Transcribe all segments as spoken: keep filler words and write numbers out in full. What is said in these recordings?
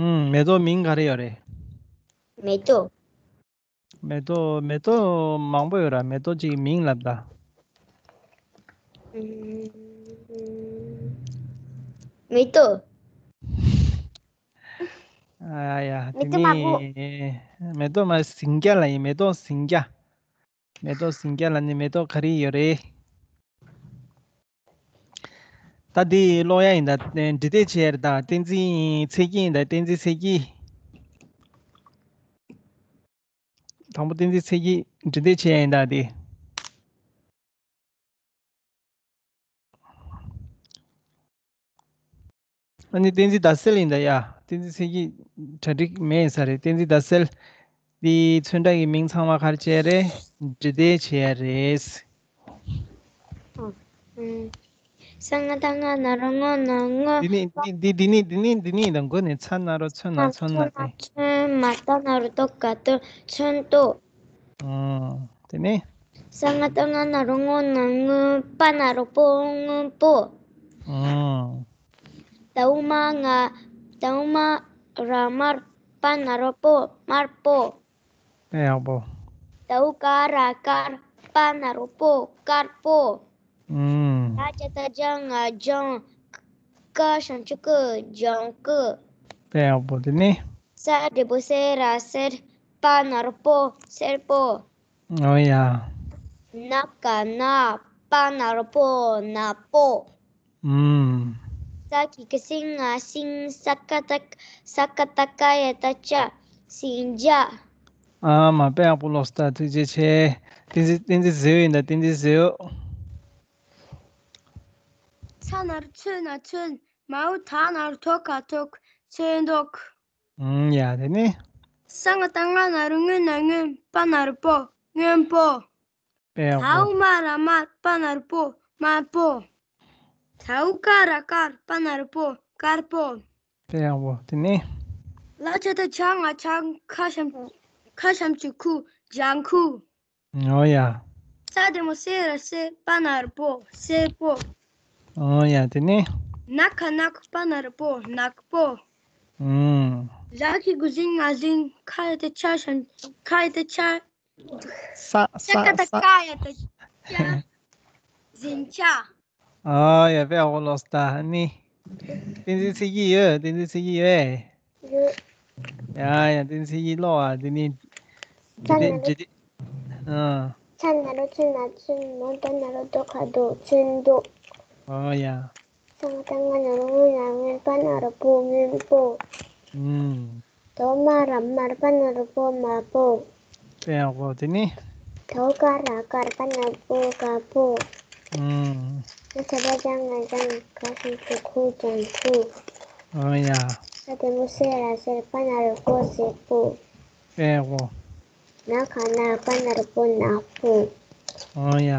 ཨུམ། མེ་ཏོག་མིང་ག་རེ་ཡོད་རེད། མེ་ཏོག་མེ་ཏོག་མེ་ཏོག་མང་པོ་ཡོད་ར། མེ་ཏོག་ཅིག་མིང་ལབ་ད། ཨུམ། མེ་ཏོག་ཨ་ཡ། མེ་ཏོག་དེ་མ་བུ། ནི་མེ་ཏོག་མ་ཟིང་སྐྱ་ལ་ཡིན། མེ་ཏོག་ཟིང་སྐྱ། མེ་ཏོག་ཟིང་སྐྱ་ལ་ནི་མེ་ཏོག་ག་རེ་ཡོད་རེད། ད་འདི་ཀློག་ཡ་ཡིན་ད། འབྲི་དེབ་ཆེ་ཡར་ད། བསྟན་འཛིན་ཚེ་སྐྱིད་ཡིན་ད། བསྟན་འཛིན་ཚེ་སྐྱིད། དང་པོ་བསྟན་འཛིན་ཚེ་སྐྱིད་འབྲི་དེབ་ཆེ་ཡ་ཡིན་ད་འདི། ཨ་ནི་བསྟན་འཛིན་ཟླ་གསལ་ཡིན་ད་ཡ། བསྟན་འཛིན་ཚེ་སྐྱིད་གྲ་སྒྲིག་མེད་ས་རེད། བསྟན་འཛིན་ཟླ་གསལ། འདི་ཚོན་ཁྲ་གི་མིང་ཚང་མ་ག་རེ་བྱས་རེད། འབྲི་དེབ་བྱས་རེད། ཨ། ཨུམ། ས་ང་བཏགས་སྔ་ན་རོ་སྔོ་ན་སྔོན། འདི་ནི་འདི་འདི་འདི་ནི་འདི་ནི་འདི་ནི་དང་པོ་ནས་ཚ་ན་རོ་ཚོ་ན་ཚོན་ན་ཚོན། མ་བཏགས་ན་རོ་བཏགས་སྔ་ན་རོ་མ་བཏགས་ན་རོ་ཏོག་སྔ་ཏོག་ཚོན་ཏོག་ཨོ། དེ་ནས། ས་ང་བཏགས་སྔ་ན་རོ་སྔོ་ན་སྔོན། པ་ན་རོ་པོ་སྔོན་པོ། ཨོ། ད་འོག་མ་ང་། ད་འོག་མ་ར་མར། པ་ན་རོ་པོ་དམར་པོ། དཔེ་ཡག་པོ། ད་འོག་ཀ་ར་དཀར། པ་ན་རོ་པོ་དཀར་པོ། ཨུམ། ལ་ཅ་བཏགས་ལྕགས་ང་ལྗང་། ཀ་ཞབས་ཀྱུ་ཀུ་ལྗང་ཀུ། དཔེ་ཡག་པོ། དེ་ནས། ས་འགྲེང་བུ་སེ་ར་སེར། པ་ན་རོ་པོ་སེར་པོ། ཨོ་ཡ། ན་ག་ནག་པ་ན་རོ་པོ་ནག་པོ། ཨུམ། ས་གི་གུ་སིང་ང་སིང་། ས་ཀ་བཏགས། ས་ཀ་བཏགས་སྐ་ཡ་བཏགས་སྐྱ། ཟིང་སྐྱ། ཨ་མ། དཔེ་ཡག་པོ་ཀློག་སོང་ད། ཐུགས་རྗེ་ཆེ། བསྟན་འཛིན། བསྟན་འཛིན་ཟེར་ཡིན་ད། བསྟན་འཛིན་ཟེར། ཚ་ན་རོ་ཚོ་ན་ཚོན། མའོ་ད་ན་རོ་ཐོ་ག་ཐོག་ཚོན་ཐོག་ཨུམ། ཡ། དེ་ནས། ས་ང་བཏགས་སྔ་ན་རོ་སྔོ་ན་སྔོན། པ་ན་རོ་པོ་སྔོན་པོ། དཔེ་ཡག་ད་པོ། འོག་མ་ར་མར། པ་ན་རོ་པོ་དམར་པོ། ད་འོག་ཀ་ར་དཀར། པ་ན་རོ་པོ་དཀར་པོ། དཔེ་ཡག་པོ། དེ་ནས། ལ་ཅ་བཏགས་ལྕགས་ང་ལྗང་། ཁ་ཞབས། ཁ་ཞབས་ཀྱུ་ཁུ་ལྗང་ཁུ། ཨོ་ཡ། ས་འགྲེང་བུ་སེ་ར་སེར། པ་ན་རོ་པོ་སེར་པོ། ཨོ་ཡ། དེ་ནས། ན་ག་ནག་པ་ན་རོ་པོ་ནག་པོ། ཨུམ། ལ་གི་གུ་ཟིང་ང་ཟིང་། ཁ་ཡ་བཏགས་ཁྱ་ཞབས། ཁ་ཡ་བཏགས་ཁྱ། ས་ས་ས་ཀ་བཏགས་སྐ་ཡ་བཏགས་སྐྱ། ཟིང་ཆ། ཨ་ཡ། དཔེ་ཡག་པོ་ཀློག་སོང་ད། ཨ་ནི། བསྟན་འཛིན་ཚེ་སྐྱིད་ཡོད། བསྟན་འཛིན་ཚེ་སྐྱིད་ཡོད། ཡོད། ཡ་ཡ། བསྟན་འཛིན་ཚེ་སྐྱིད་ཀློག་ཨ། དེ་ནི། ས་འབྲི་དེབ། ན་འབྲི་དེབ། ཨ། ཚ་ན་རོ་ཚོ་ན་ཚོན། མའོ་ད་ན་རོ་ཏོ་ག་ཏོག་ཚོན་ཏོག་ཨོ་ཡ། ས་ང་བཏགས་སྔ་ན་རོ་སྔོ་ན་སྔོན། པ་ན་རོ་པོ་སྔོན་པོ། ཨུམ། ད་འོག་མ་ར་མར། པ་ན་རོ་པོ་དམར་པོ། དཔེ་ཡག་པོ། དེ་ནས། ད་འོག་ཀ་ར་དཀར། པ་ན་རོ་པོ་དཀར་པོ། ཨུམ། ལ་ཅ་བཏགས་ལྕགས་ང་ལྗང་། ཁ་ཞབས་ཀྱུ་ཁུ་ལྗང་ཁུ། ཨོ་ཡ། ས་འགྲེང་བུ་སེ་ར་སེར། པ་ན་རོ་པོ་སེར་པོ། དཔེ་ཡག་པོ། ན་ག་ནག་པ་ན་རོ་པོ་ནག་པོ། ཨོ་ཡ།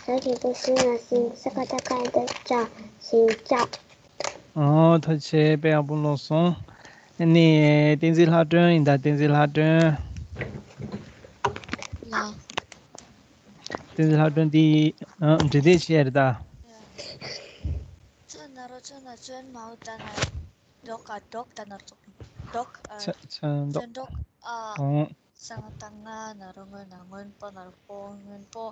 ས་གི་གུ་སིང་ང་སིང་། ས་ཀ་བཏགས་སྐ་ཡ་བཏགས་སྐྱ་ཟིང་སྐྱ། ཨོ། ཐུགས་རྗེ་ཆེ། དཔེ་ཡག་པོ་ཀློག་སོང་། ཨ་ནི་བསྟན་འཛིན་ལྷ་སྒྲོན་ཡིན་ད། བསྟན་འཛིན་ལྷ་སྒྲོན། ལ། བསྟན་འཛིན་ལྷ་སྒྲོན་འདི། ཨ། འབྲི་དེབ་བྱས་རེད་ད། ཚ་ན་རོ་ཚོ་ན་ཚོན། མའོ་ད་ན་རོ་ཏོ་ག་ཏོག་ད་ན་རོ་ཏོག་ཏོག་ཨ། ཚོན་ཏོག་ཚོན་ཏོག་ཨ། ཨོ། ས་ང་བཏགས་སྔ་ན་རོ་སྔོ་ན་སྔོན། པ་ན་རོ་པོ་སྔོན་པོ།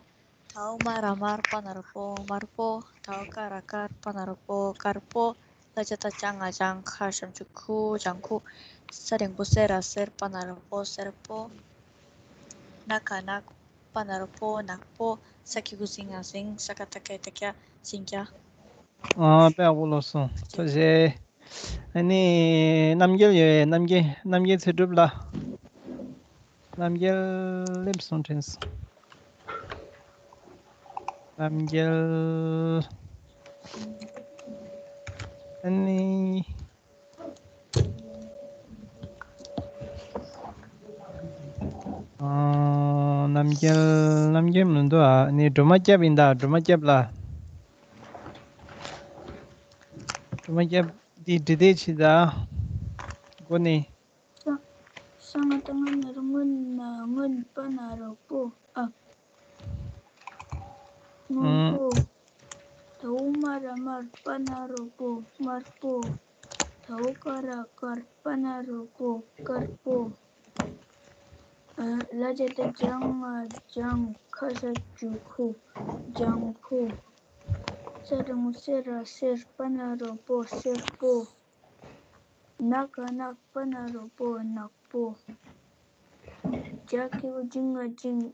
ད་འོག་མ་ར་མར། པ་ན་རོ་པོ་དམར་པོ། ད་འོག་ཀ་ར་དཀར། པ་ན་རོ་པོ་དཀར་པོ། ལ་ཅ་བཏགས་ལྕགས་ང་ལྗང་། ཁ་ཞབས་ཀྱུ་ཁུ་ལྗང་ཁུ། ས་འགྲེང་བུ་སེ་ར་སེར། པ་ན་རོ་པོ་སེར་པོ། ན་ག་ནག་པ་ན་རོ་པོ་ནག་པོ། ས་གི་གུ་སིང་ང་སིང་། ས་ཀ་བཏགས་སྐ་ཡ་བཏགས་སྐྱ་ཟིང་སྐྱ། ཨ། དཔེ་ཡག་པོ་ཀློག་སོང་། ཐུགས་རྗེ་ཆེ། ཨ་ནི་རྣམ་རྒྱལ་ཡོད། རྣམ་རྒྱལ། རྣམ་རྒྱལ་ཚེ་སྒྲུབ་ལགས། རྣམ་རྒྱལ་སླེབས་སོང་དྲན་སོང་། རྣམ་རྒྱལ། ཨ་ནི། ཨ། རྣམ་རྒྱལ། རྣམ་རྒྱལ་མི་འདུག་ཨ། ཨ་ནི་སྒྲོལ་མ་སྐྱབས་ཡིན་ད། སྒྲོལ་མ་སྐྱབས་ལགས། སྒྲོལ་མ་སྐྱབས་འདི་འབྲི་དེབ་བྱས་ད། འགོ་ནས། ས། ས་ང་བཏགས་སྔ་ན་རོ་སྔོ་ན་སྔོན། པ་ན་རོ་པོ་ཨ། སྔོན་ཨང་པོ། ད་འོག་མ་ར་མར། པ་ན་རོ་པོ་དམར་པོ། ད་ དའོ་ཀ་ར་དཀར། པ་ན་རོ་པོ། དཀར་པོ། ལ་ཇ་བཏགས་ལྗ་ང་ལྗང་། ཁ་ཤ་ཇུ་ཁུ། ལྗང་ཁུ། ས་འགྲེང་བུ་སེ་ར་སེར། པ་ན་རོ་པོ། སེར་པོ། ན་ག་ནག། པ་ན་རོ་པོ། ནག་པོ། ཇ་གི་གུ་ཇི་ང་ཇིང་།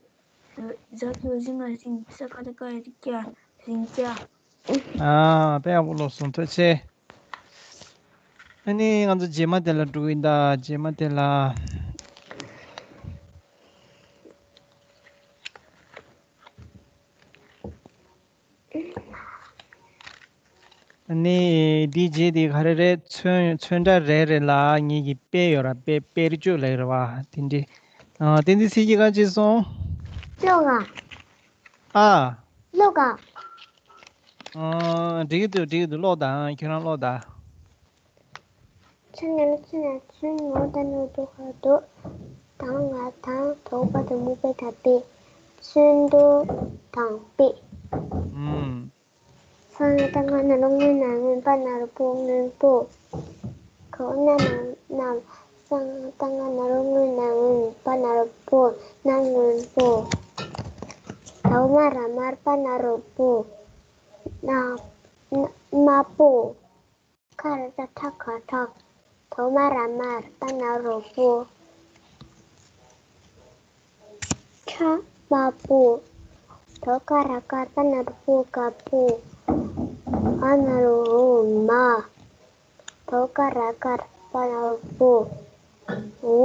ཨ། ཇ་གི་གུ་ཇི་ང་ཟིང་། ས་ཀ་བཏགས་སྐ་ཡ་བཏགས་སྐྱ། ཟིང་སྐྱ། ཨ། དཔེ་ཡག་པོ་ཀློག་སོང་། ཐུགས་རྗེ་ཆེ། ཨ་ནི་ང་ཚོ་རྗེས་མ་དེ་ལ་འགྲོ་གི་ཡིན་ད། རྗེས་མ་དེ་ལ། ཨ་ནི་འདིའི་རྗེས་དེ་ག་རེ་རེད། ཚོན། ཚོན་ཁྲ་རེ་རེ་ལ་ངེད་ཀྱིས་དཔེ་ཡོད་ར། དཔེ། དཔེར་བརྗོད་ལབ་ཀྱི་རེད་པ། དེ་འདྲའི། ཨ། བསྟན་འཛིན་ཚེ་སྐྱིད་ག་བྱས་སོང་། ཀློག་ག་ཨ། ཀློག་ག་ཨ། འགྲིག་གི་འདུག་འགྲིག་གི་འདུག་ཀློག་དང་། ཁྱོད་རང་ཀློག་དང་། ཚ་ན་རོ་ཚོ་ན་ཚོན། ང་ད་ན་རོ་དོ་ག་དོ། ད་ང་དང་། དའོ་ཀ་བཏགས་དའོ་མོ། པེ་བཏགས་པེ། ཚོན་མདོག་དང་པེ། ཨུམ། ས་ང་བཏགས་སྔ་ན་རོ་སྔོ་ན་སྔོན། པ་ན་རོ་པོ། སྔོན་པོ། ག་འོག་ན་ན་གནམ། ས་ང་བཏགས་སྔ་ན་རོ་སྔོ་ན་སྔོན། པ་ན་རོ་པོ། གནམ་སྔོན་པོ། དའོ་མ་ར་དམར། པ་ན་རོ་པོ། ན། ན། དམར་པོ། ཁ་ར་ཏ་ཁྲ་ཁ་ཁྲག། དའོ་མ་ར་དམར། པ་ན་རོ་པོ། ཁྲ་དམར་པོ། དའོ་ཀ་ར་དཀར། པ་ན་རོ་པོ། དཀར་པོ། འ་ན་རོ་འོ། འམ། དའོ་ཀ་ར་དཀར། པ་ན་རོ་པོ། འོ་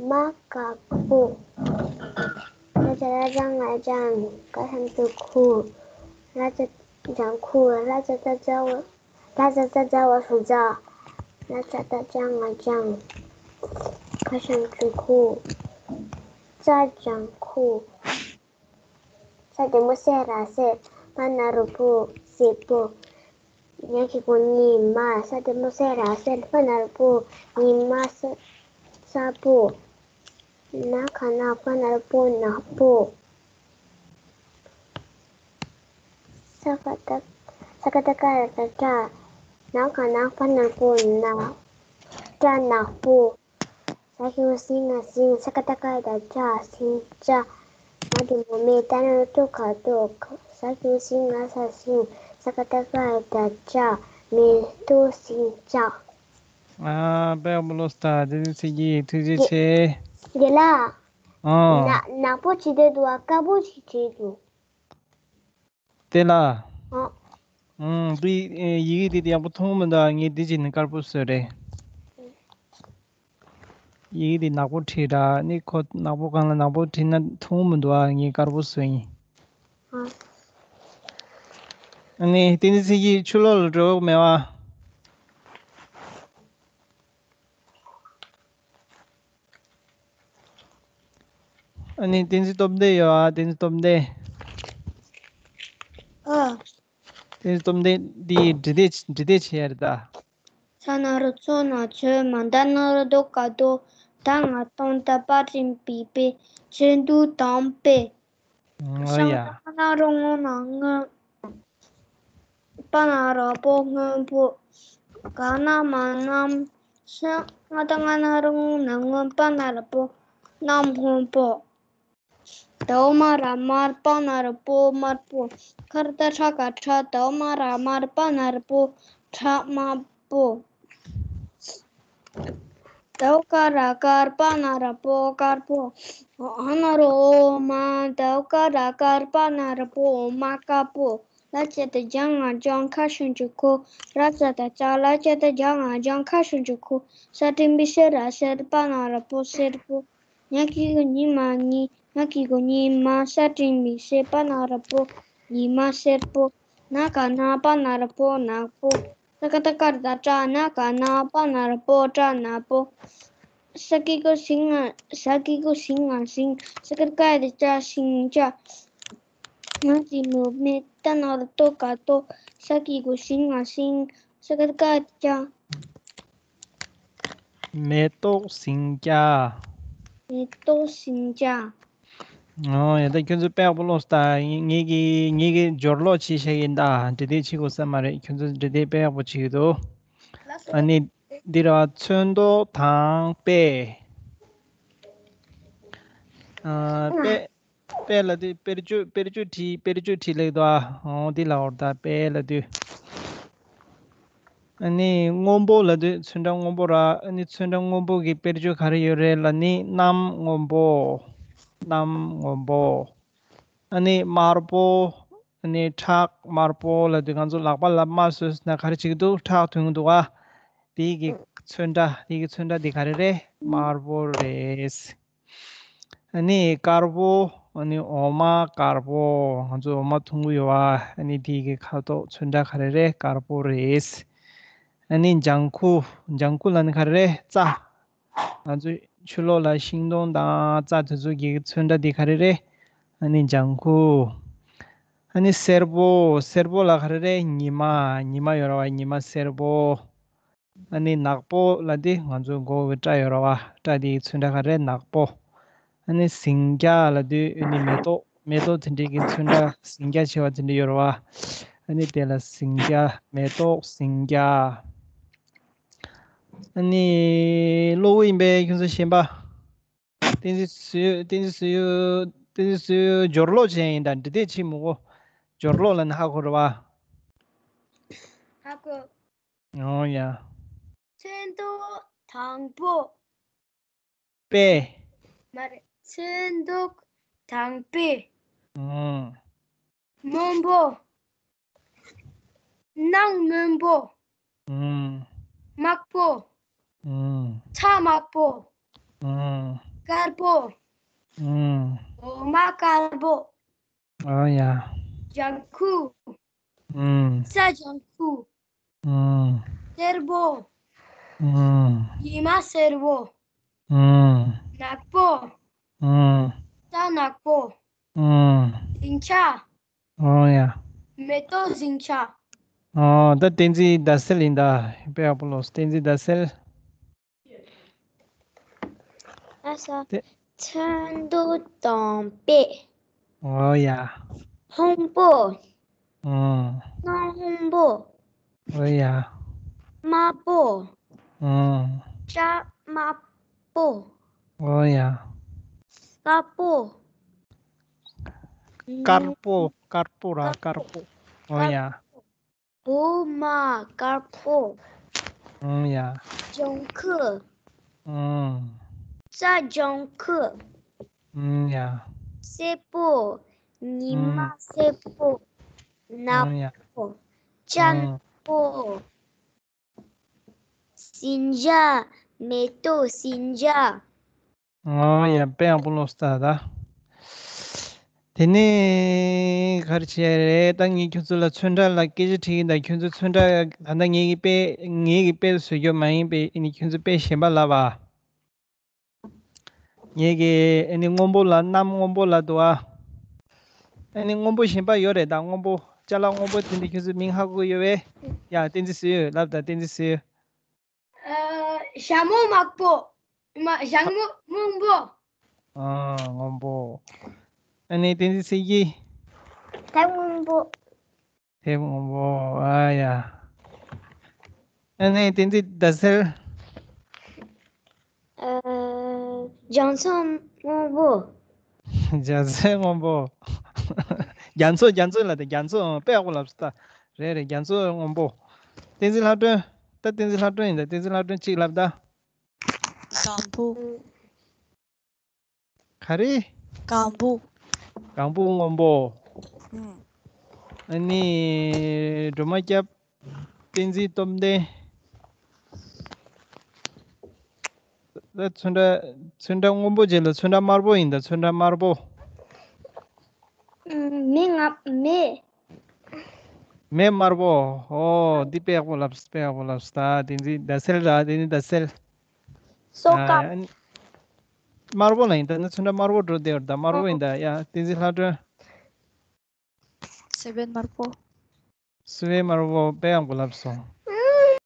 མ་དཀར་པོ། ལ་ཇ་བཏགས་ལྗ་ང་ལྗང་། ལྗང་། ཁ་ཤ་ཇུ་ཁུ། ལ་ཇ། ལྗང་ཁུ། ལ་ཇ་བཏགས་ལྗར། ལ་ཇ་བཏགས་ལྗར་བ་ལྗར། ལ་ཇ་བཏགས་ལྗ་ང་ལྗང་། ཁ་ཤ་ཇུ་ཁུ། ལྗར་ལྗང་ཁུ། ས་འགྲེང་བུ་སེ་ར་སེར། པ་ན་རོ་པོ། སེར་པོ། ཉ་གི་གུ་ཉི་མ། ས་འགྲེང་བུ་སེ་ར་སེར། པ་ན་རོ་པོ། ཉི་མ་ས། སེར་པོ། ན་ག་ནག། པ་ན་རོ་པོ། ནག་པོ། ས་ཀ་བཏགས། ས་ཀ་བཏགས་སྐ་ཡ་བཏགས་སྐྱ། ན་ག་ནག། པ་ན་རོ་པོ། ནག། སྐྲ་ནག་པོ། ཟ་གི་གུ་ཟི་ང་ཟིང་། ས་ཀ་བཏགས་སྐ་ཡ་བཏགས་སྐྱ། ཟིང་སྐྱ། མ་གི་གུ་མེ། ཏ་ན་རོ་ཏོ་ག་ཏོ། ཟ་གི་གུ་ཟི་ང་ཟ་ཟིང་། ས་ཀ་བཏགས་སྐ་ཡ་བཏགས་སྐྱ། མེ་ཏོག་ཟིང་སྐྱ། ཨ། དཔེ་ཡག་པོ་ཀློག་སོང་། བསྟན་འཛིན་ཚེ་སྐྱིད། ཐུགས་རྗེ་ཆེ། རྒན་ལགས། ཨ། ན། ནག་པོ་བྱས་བསྡད་འདུག་པ། དཀར་པོ་ཞིག་བྱས་འདུག་དེ་ལ། ཨ། ཨང་། འདི་ཡི་གེ་འདི་ཡག་པོ་མཐོང་མི་འདུག་ངས་འདི་བྱས་ནས་དཀར་པོ་བཟོས་རེད། ཡི་གེ་འདི་ནག་པོ་བྲིས་ར། ནི་ཁོ་ནག་པོ་སྒང་ལ་ནག་པོ་བྲིས་ན་མཐོང་མི་འདུག་ངས་དཀར་པོ་བཟོས་ཡིན། ཨ། ཨ་ནི་བསྟན་འཛིན་ཚེ་སྐྱིད་ཕྱི་ལོགས་ལ་འགྲོ་གི་མེད་པ། ཨ་ནི་བསྟན་འཛིན་སྟོབས་ལྡན་ཡོད་ཨ། བསྟན་འཛིན་སྟོབས་ལྡན། ཨ། བསྟན་འཛིན་སྟོབས་ལྡན་འདི་འབྲི་དེབ་འབྲི་དེབ་བྱེད་ཡ་རེད་ད། ཚ་ན་རོ་ཚོ་ན་ཚོན། མ་ད་ན་རོ་དོ་ག་དོ། ད་ང་སྟོན། ད་པ་རིང་པའི་པེ། ཚོན་མདོག་དང་པེ། ཨོ་ཡ། ཤ་ང་ན་རོ་སྔོ་ན་སྔོན། པ་ན་རོ་པོ། སྔོན་པོ། ག་ན་མ་གནམ། ཤ་ང་བཏགས་སྔ་ན་རོ་སྔོ་ན་སྔོན། པ་ན་རོ་པོ། གནམ་སྔོན་པོ། དའོ་མ་ར་དམར། པ་ན་རོ་པོ། དམར་པོ། ཁ་ར་ཏ་ཁྲ་ཁ་ཁྲག། དའོ་མ་ར་དམར། པ་ན་རོ་པོ། ཁྲ་དམར་པོ། དའོ་ཀ་ར་དཀར། པ་ན་རོ་པོ། དཀར་པོ། འ་ན་རོ་འོ་འམ། དའོ་ཀ་ར་དཀར། པ་ན་རོ་པོ། འོ་མ་དཀར་པོ། ལ་ཇ་བཏགས་ལྗ་ང་ལྗང་། ཁ་ཤ་ཇུ་ཁུ། ར་ཇ་བཏགས་ལྗར། ལ་ཇ་བཏགས་ལྗར་བ་ལྗར། ཁ་ཤ་ཇུ་ཁུ། ས་འགྲེང་བུ་སེ་ར་སེར། པ་ན་རོ་པོ། སེར་པོ། ཉ་གི་གུ་ཉི་མ་ཉི། ཉ་གི་གུ་ཉི་མ། ས་འགྲེང་བུ་སེ། པ་ན་རོ་པོ། ཉི་མ་སེར་པོ། ན་ག་ནག། པ་ན་རོ་པོ། ནག་པོ། ཏ་ཀ་བཏགས་ཏཀ་ར་བཏགས་ཏྲ། ན་ག་ནག། པ་ན་རོ་པོ། སྤྲ་ནག་པོ། ས་གི་གུ་ཟི་ང་། ཟ་གི་གུ་ཟི་ང་ཟིང་། ས་ཀ་བཏགས་སྐ་ཡ་བཏགས་སྐྱ། ཟིང་སྐྱ། ང་གི་གུ་མེ། ཏ་ན་རོ་ཏོ་ག་ཏོ། ཟ་གི་གུ་ཟི་ང་ཟིང་། ས་ཀ་བཏགས་སྐ་ཡ་བཏགས་སྐྱ། མེ་ཏོག་ཟིང་སྐྱ། མེ་ཏོག་ཟིང་སྐྱ། ཨོ་ཡ། ད་ཁྱོད་ཚོ་དཔེ་ཡག་པོ་ཀློག་སོང་ད། ངེད་ཀྱིས་ངེད་ཀྱིས་སྦྱོར་ཀློག་བྱེད་བཞག་གི་ཡིན་ད། འབྲི་དེབ་བྱེད་དགོས་ས་མ་རེད། ཁྱོད་ཚོ་འབྲི་དེབ་དཔེ་ཡག་པོ་བྱེད་ཀྱི་འདུག་ཨ་ནི། འདི་ར་ཚོན་མདོག་དང་དཔེ། ཨ། དཔེ། དཔེ་ལབ་དུས་དཔེར་བརྗོད། དཔེར་བརྗོད་བྲིས། དཔེར་བརྗོད་བྲིས་ལེགས་འདུག་ཨ། འོ་འདི་ལ་འོར་ད་དཔེ་ལབ་དུས། ཨ་ནི་སྔོན་པོ་ལབ་དུས་ཚོན་ཁྲ་སྔོན་པོ་ར། ཨ་ནི་ཚོན་ཁྲ་སྔོན་པོ་གི་དཔེར་བརྗོད་ག་རེ་ཡོད་རེད་ལབ་ནི་གནམ་སྔོན་པོ། གནམ་སྔོན་པོ། ཨ་ནི་དམར་པོ། ཨ་ནི་ཁྲག་དམར་པོ་ལབ་དུས་ང་ཚོ་ལག་པ་ལ་རྨ་བཟོས་ན་ག་རེ་བྱེད་ཀྱི་འདུག་ཁྲག་ཐོན་གྱི་འདུག་ག་དེའི་གི་ཚོན་ཁྲ། དེའི་གི་ཚོན་ཁྲ་འདི་ག་རེ་རེད། དམར་པོ་རེད། ཨ་ནི་དཀར་པོ། ཨ་ནི་འོ་མ་དཀར་པོ། ང་ཚོ་འོ་མ་འཐུང་གི་ཡོད་པ། ཨ་ནི་དེའི་གི་ཁ་དོག་ཚོན་ཁྲ་ག་རེ་རེད། དཀར་པོ་རེད། ཨ་ནི་ལྗང་ཁུ། ལྗང་ཁུ་ལབ་ནི་ག་རེ་རེད། རྩྭ། ང་ཚོའི་ཕྱི་ལོགས་ལ་ཤིང་སྡོང་དང་རྩྭ་དེ་ཚོ་གི་ཚོན་ཁྲ་འདི་ག་རེ་རེད། ཨ་ནི་ལྗང་ཁུ། ཨ་ནི་སེར་པོ། སེར་པོ་ལ་ག་རེ་རེད། ཉི་མ། ཉི་མ་ཡོད་ར་བ། ཉི་མ་སེར་པོ། ཨ་ནི་ནག་པོ་ལབ་དུས་ང་ཚོའི་མགོ་གི་སྐྲ་ཡོད་ར་བ། སྐྲ་དེའི་ཚོན་ཁྲ་ག་རེ་རེད། ནག་པོ། ཨ་ནི་ཟིང་སྐྱ་ལབ་དུས་ཨ་ནི་མེ་ཏོག་མེ་ཏོག་དེ་འདྲའི་གི་ཚོན་ཁྲ་ཟིང་སྐྱ་ཆེ་བ་དེ་འདྲ་ཡོད་ར་བ། ཨ་ནི་དེ་ལ་ཟིང་སྐྱ། མེ་ཏོག་ཟིང་སྐྱ། ཨ་ནི་གློ་བུར་ཡིན་པས་ཁྱོད་ཚོ་ཞེན་པ། བསྟན་འཛིན་སུ་ཡོད། བསྟན་འཛིན་སུ་ཡོད། བསྟན་འཛིན་སུ་ཡོད། སྦྱོར་ཀློག་བྱས་ཡིན་ད། འབྲི་དེབ་ཕྱིན་མི་དགོས། སྦྱོར་ཀློག་ལབ་ན་ཧ་གོ་རེད་བ། ཧ་གོ། ཨོ་ཡ། ཚོན་མདོག་དང་པོ། དཔེ། མ་རེད། ཚོན་མདོག་དང་པོ། ཨང་། སྔོན་པོ། གནམ་སྔོན་པོ། ཨང་། དམར་པོ། ཨང་། ཁྲ་དམར་པོ། ཨང་། དཀར་པོ། ཨང་། འོ་མ་དཀར་པོ། ཨོ་ཡ། ལྗང་ཁུ། ཨང་། ས་ལྗང་ཁུ། ཨང་། སེར་པོ། ཨང་། ཉི་མ་སེར་པོ། ཨང་། ནག་པོ། ཨང་། ས་ནག་པོ། ཨང་། ཟིང་ཆ། ཨོ་ཡ། མེ་ཏོག་ཟིང་ཆ། ཨོ། ད་བསྟན་འཛིན་ཟླ་གསལ་ཡིན་ད། དཔེ་ཡག་པོ་ལོས། བསྟན་འཛིན་ཟླ་གསལ། ཨ་ས། དེ། ཚོན་མདོག་དང་པོ། ཨོ་ཡ། སྔོན་པོ། ཨང་། གནམ་སྔོན་པོ། ཨོ་ཡ། དམར་པོ། ཨང་། སྐྲ་དམར་པོ། ཨོ་ཡ། དཀར་པོ། དཀར་པོ། དཀར་པོ་ར། དཀར་པོ། ཨོ་ཡ། འོ་མ་དཀར་པོ། ཨང་ཡ། ལྗང་ཁུ། ཨང་། ས་ལྗང་ཁུ། ཨང་ཡ། སེར་པོ། ཉི་མ་ཨང་། སེར་པོ། ནག་ཨང་ཡ། པོ། ལྗང་ཨང་། པོ། ཟིང་ཆ། མེ་ཏོག་ཟིང་ཆ། ཨོ་ཡ། དཔེ་ཡག་པོ་ལོས་ད་ད། དེ་ནས་ག་རེ་བྱས་རེད། ད་ངས་ཁྱོད་ཚོ་ལ་ཚོན་ཁྲ་ལ་སྐད་ཆ་དྲིས་ཡིན་ད། ཁྱོད་ཚོ་ཚོན་ཁྲ་ད་ལྟ་ངེད་ཀྱི་དཔེ། ངེད་ཀྱི་དཔེ་བཟོ་རྒྱུ་མ་ཡིན་པས། ཨ་ནི་ཁྱོད་ཚོ་དཔེ་གཞན་པ་ལབ་པ། ངེད་ཀྱི་ཨ་ནི་སྔོན་པོ་ལ་གནམ་སྔོན་པོ་ལབ་འདུག་ཨ། ཨ་ནི་སྔོན་པོ་གཞན་པ་ཡོད་རེད་ད། སྔོན་པོ། ཅ་ལག་སྔོན་པོ་དེ་འདྲ་ཁྱོད་ཚོ་མིང་ཧ་གོ་ཡོད་པས། ཡ། བསྟན་འཛིན་སུ་ཡོད་ལབ་ད། བསྟན་འཛིན་སུ་ཡོད། ཨ། ཞྭ་མོ་དམར་པོ། མ། ཞྭ་མོ་སྔོན་པོ། ཨ། སྔོན་པོ། ཨ་ནི་བསྟན་འཛིན་ཚེ་སྐྱིད། ཐེབས་སྔོན་པོ། ཐེབས་སྔོན་པོ། ཨ་ཡ། ཨ་ནི་བསྟན་འཛིན་ཟླ་གསལ། ཨ། རྒྱ་མཚོ་སྔོན་པོ། རྒྱ་མཚོ་སྔོན་པོ། རྒྱ་མཚོ། རྒྱ་མཚོ་ལབ་དེ། རྒྱ་མཚོ། ཨང་། དཔེ་ཡག་པོ་ལབ་སོང་ད། རེད་རེད། རྒྱ་མཚོ་སྔོན་པོ། བསྟན་འཛིན་ལྷ་སྒྲོན། ད་བསྟན་འཛིན་ལྷ་སྒྲོན་ཡིན་ད། བསྟན་འཛིན་ལྷ་སྒྲོན་གཅིག་ལབ་ད། སྒང་བུ། ག་རེ། སྒང་བུ། སྒང་བུ་སྔོན་པོ། ཨུམ། ཨ་ནི་སྒྲོལ་མ་སྐྱབས། བསྟན་འཛིན་སྟོབས་ལྡན། ད་ཚོན་ཁྲ། ཚོན་ཁྲ་སྔོན་པོ་རྗེས་ལ་ཚོན་ཁྲ་དམར་པོ་ཡིན་ད། ཚོན་ཁྲ་དམར་པོ། ཨུམ། མེ་ང་། མེ། མེ་དམར་པོ། ཨོ། འདི་དཔེ་ཡག་པོ་ལབ། དཔེ་ཡག་པོ་ལབ་སོང་ད། བསྟན་འཛིན་ཟླ་གསལ་ར། བསྟན་འཛིན་ཟླ་གསལ། སོ་ཀ། ཨ། དམར་པོ་ལ་ཡིན་ད། ནི་ཚོན་ཁྲ་དམར་པོ་འགྲོ་བསྡད་ཡོད་ད། དམར་པོ་ཡིན་ད། ཡ། བསྟན་འཛིན་ལྷ་སྒྲོན། སེ་བན་དམར་པོ། སེ་བན་དམར་པོ། དཔེ་ཡག་པོ་ལབ་སོང་།